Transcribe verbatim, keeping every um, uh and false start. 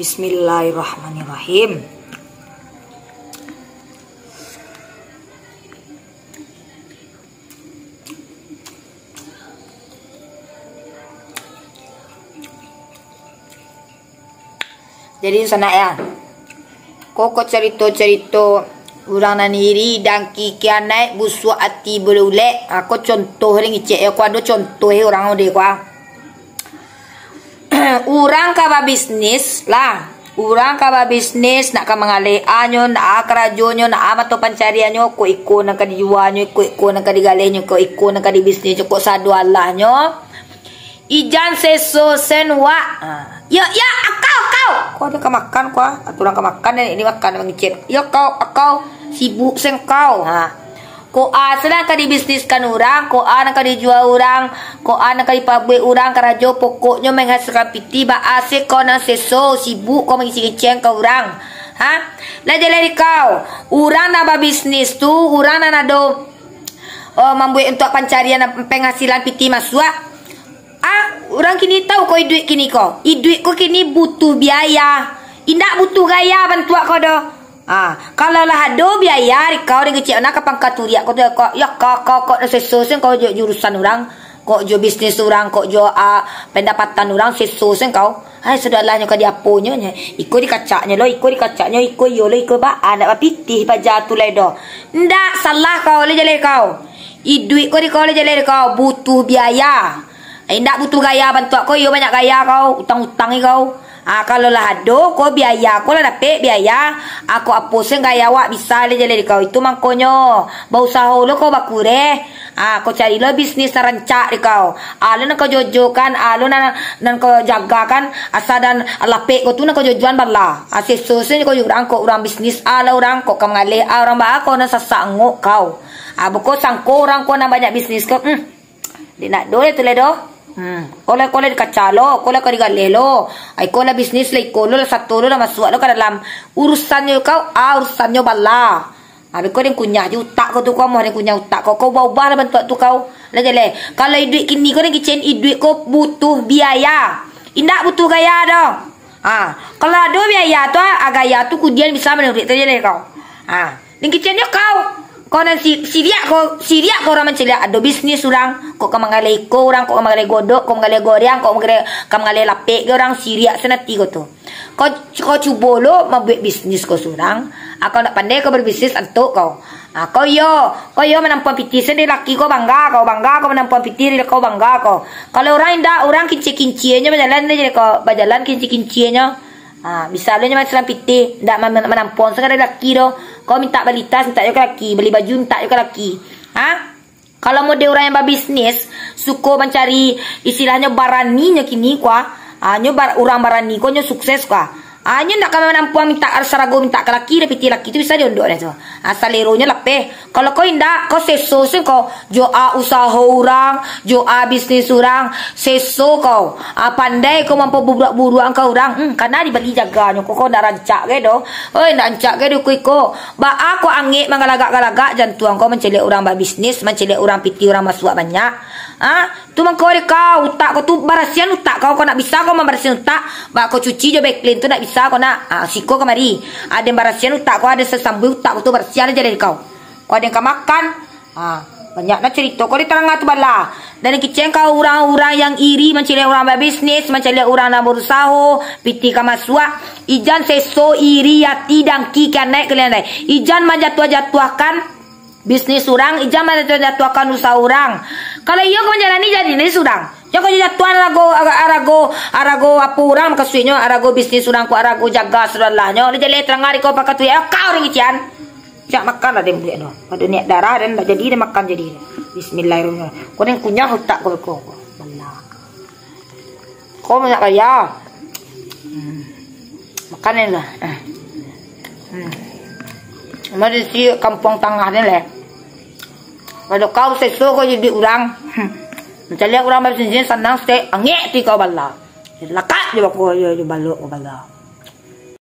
Bismillahirrahmanirrahim. Jadi sanak ya, kok, kok carito-carito urang nan iri, dangki, kianaik, busuak ati, bulek-ulek. Ako contoh deh ngicek ya, ko ado contoh urang deh ko. Urang ka babisnis lah. Urang ka babisnis, nak ka manggaleh anyo, nak a karajonyo, nak a mato pancariannyo, kok iko nan ka dijuanyo, kok iko nan ka digalehnyo, kok iko nan ka dibisnisnyo, kok sado alahnyo. Ijan seso sen wak. Ha. Yo, yo, akau, akau. Ko ado ka makan ko, ah. Aturan ka makan, ni makan mangicek. Yo, kau, akau. Sibuk sen kau. Ha. Ko a se nan ka dibisniskan urang, ko a nan ka dijua urang, ko a nan ka dipabuek urang karajo, pokoknyo manghasilkan piti, ba a se kau nan seso, sibuk kau mangicek-ngicek ka urang. Ha? Lah jaleh di kau. Urang nan babisnis tu, urang nan ado, oh, mambuek untuak pancarian penghasilan piti masuak. Ah, urang kini tahu ko iduik kini ko. Iduik ko kini butuh biaya. Indak butuh gaya bantuak ko doh. Ah, kalau lah ado biaya, di kau deh kecek nak ka pangka turiak ko tu, kok, ya, kau, kau, kok seso sen kau jo jurusan urang, kok jo bisnis urang, kok jo, ah, pendapatan urang seso sen kau. Hai, sudahlah nyo ka diaponyo, nyo. Iko dikacaknyo lo, iko dikacaknyo, iko iyo lo, iko ba, ah, ndak bapitih paja tu lai doh. Ndak salah kau, lai jaleh kau. Iduik ko di kau, lai jaleh di kau, butuh biaya. Indak butuh gaya bantuak ko, iyo banyak gaya kau, utang-utang i kau. Ah, kalau lah ado ko biaya, ko lah dapek biaya, ah, ko apo sen gaya awak bisa lai jaleh di kau. Itu mangkonyo, bausaho lo kau bakureh. Ah, ko cari lo bisnis nan rancak di kau. Ah, lo nan kau jojokan, ah, lo nan, nan kau jagakan, asa dan lapek ko tu nan kau jojoan bala. Ah, seso sen ko urang, kok urang bisnis, ah, lah urang, kok ka manggaleh, ah, urang ba a ko nan sasak angok kau. Ah, beko sangko urang ko nan banyak bisnis ko, hmm. Dek nak do tu lai doh. Hmm. Ko lah, ko lah dikaca lo, ko lah ka digaleh lo. Ai ko lah bisnis lah iko lo, lah sato lo, lah masuak lo ka dalam. Urusannyo kau, ah, urusannyo bala. Ah, beko den kunyah jo utak kau tu, kau amuah den kunyah utak kau. Kau ubah-ubah lah bantuak tu kau. Lah jaleh. Kalau iduik kini ko den kicek, iduik ko butuh biaya. Indak butuh gaya doh. Ah, kalau ado biaya tu, ah, gaya tu kudian bisa manuruik tu jaleh kau. Ah. Ning kicennyo kau. Kau nan si-, siriak kau, siriak kau urang mancaliak ado bisnis urang, kok ka manggaleh iko urang, kok ka manggaleh godok, kok manggaleh goreang, kok manggaleh, ka manggaleh lapek ge urang, siriak sen ati kau tu. Kau, kau cubo lo mambuek bisnis kau surang, ah, kau ndak pandai kau babisnis antok kau. Ah, kau iyo, kau iyo manampuang pitih sen dari laki kau bangga kau, bangga kau manampuang pitih dari kau bangga kau. Kalau urang indak, urang kincia-kincianyo bajalan se jadi kau, bajalan kincia-kincianyo. Ha, misalnyo macam pitih, ndak ma-, manampuang sakadar laki doh. Kau mintak bali tas, mintak jo ka laki, bali baju, mintak jo ka laki. Ha? Kalau model urang yang babisnis, suko mancari, istilahnyo baraninyo kini ko, ha, nyo bar-, urang barani ko nyo sukses ko. Ha, nyo ndak ka manampuang mintak sarago mintak ka laki, dah pitih laki tu bisa diondok dah tu. Ha, saleronyo lapeh. Kalau kau indak, kau seso sen kau, jo a usaho urang, jo a bisnis urang, seso kau. A pandai kau mampaburuak-buruakan urang, hmm, kana dibali jaganyo, kau, kau ndak rancak gai doh. Oi, ndak rancak gai doh iko-iko. Baa kau angek manggalagak-galagak jantuang kau mancaliak urang babisnis, mancaliak urang pitih urang masuak banyak. Ha? Tu mangko dek kau, utak kau tu barasian utak kau, kau nak bisa kau mambarasian utak, baa kau cuci jo Baclean tu nak bisa kau nak. Ha, siko kamari. Aden barasian utak kau, aden sasambuih utak kau tu barasian aja dari kau. Kau aden ka makan. Ha, banyak nak carito kau di taranga tu bala. Dan kicen kau urang-urang yang iri mancaliak urang babisnis, mancaliak urang nan barusaho, pitih ka masuak. Ijan seso iri ati dangki ka naik ka lian dai. Ijan manjatuah-jatuahkan bisnis urang, ijan manjatuah-jatuahkan usaha urang. Kalau iyo kau manjalani jadi ni surang. Jangan kau jatuahan arago, arago, arago apo urang makasuinyo, arago bisnis urang ko, arago jaga sadolahnyo. Lah jaleh taranga di kau pakai tu ya, kau ringician. Cak makan lah dia bulik tu. Pada niat darah dan tak jadi dia makan jadi. Bismillahirrahmanirrahim. Kau ni kunyah utak kau, kau. Kau banyak gaya. Hmm. Makan ni lah. Eh. Hmm. Mari si kampung tangah ni lah. Kalau kau seso kau jadi urang. Hmm. Mancaliak urang babisnis sanang stek angek ti kau bala. Lakat je bako je, je balok kau bala.